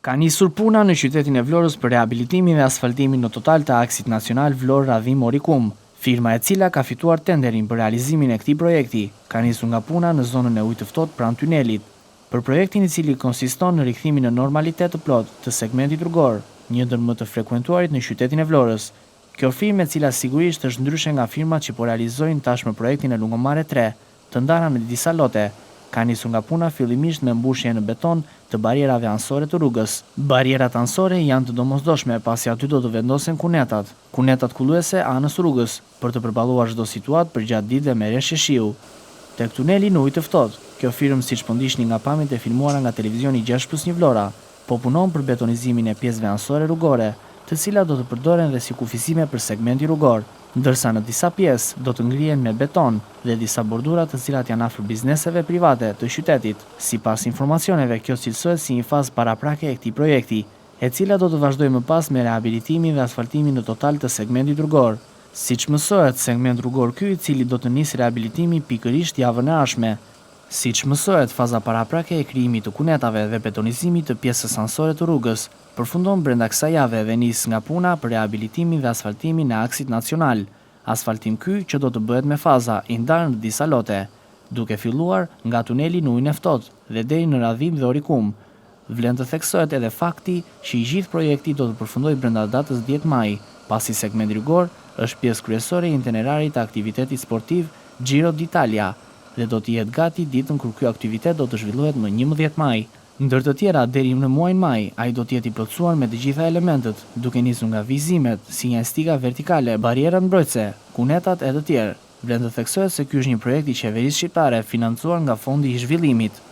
Ka nisur puna në qytetin e Vlorës për rehabilitimin dhe asfaltimin në total të aksit nacional Vlorë-Radhimë-Orikum. Firma e cila ka fituar tenderin për realizimin e këtij projekti, ka nisur nga puna në zonën e Ujit të Ftohtë pranë tunelit. Për projektin i cili konsiston në rikthimin në normalitet të plotë të segmentit rrugor, një ndër më të frekuentuarit në qytetin e Vlorës. Kjo firmë e cila sigurisht është ndryshe nga firmat që po realizojnë tashmë projektin e Lungomare 3, të ndara në disa lote, ka nisur nga puna fillimisht me mbushjen në beton të barrierave anësore të rrugës. Barrierat anësore janë të domosdoshme pasi aty do të vendosen kunetat, kunetat kulluese anës rrugës, për të përballuar çdo situatë përgjatë ditëve me reshje shiu. Tek tuneli në Ujë të Ftohtë, kjo firmë siç po ndiqni nga pamjet e filmuara nga televizioni 6+1 Vlora, po punon për betonizimin e pjesëve anësore rrugore, të cilat do të përdoren dhe si kufizime për segmentin rrugor, ndërsa në disa pjesë do të ngrihen me beton dhe disa bordura të cilat janë afër bizneseve private të qytetit. Sipas informacioneve, kjo cilësohet si një fazë paraprake e këtij projekti, e cila do të vazhdojë më pas me rehabilitimin dhe asfaltimin në total të segmentit rrugor. Siç mësohet, segment rrugor ky i cili do të nisë rehabilitimi pikërisht javën e ardhshme. Siç mësohet, faza paraprake e krijimit të kunetave dhe betonizimit të pjesës anësore të rrugës përfundon brenda kësaj jave dhe nis nga puna për rehabilitimin dhe asfaltimin e aksit nacional, asfaltim ky që do të bëhet me faza, i ndarë në disa lote, duke filluar nga tuneli në Ujin e Ftohtë dhe deri në Radhimë dhe Orikum. Vlen të theksohet edhe fakti që i gjithë projekti do të përfundojë brenda datës 10 maj, pasi segmenti rrugor është pjesë kryesore e itinerarit të aktivitetit sportiv Giro d'Italia dhe do të jetë gati ditën kur ky aktivitet do të zhvillohet më 11 maj. Ndër të tjera, deri në muajin maj, ai do të jetë i plotësuar me të gjitha elementët, duke nisur nga vizimet, sinjalistika vertikale, barrierat mbrojtëse, kunetat e të tjerë. Vlen të theksohet se ky është një projekt i qeverisë shqiptare financuar nga Fondi i Zhvillimit.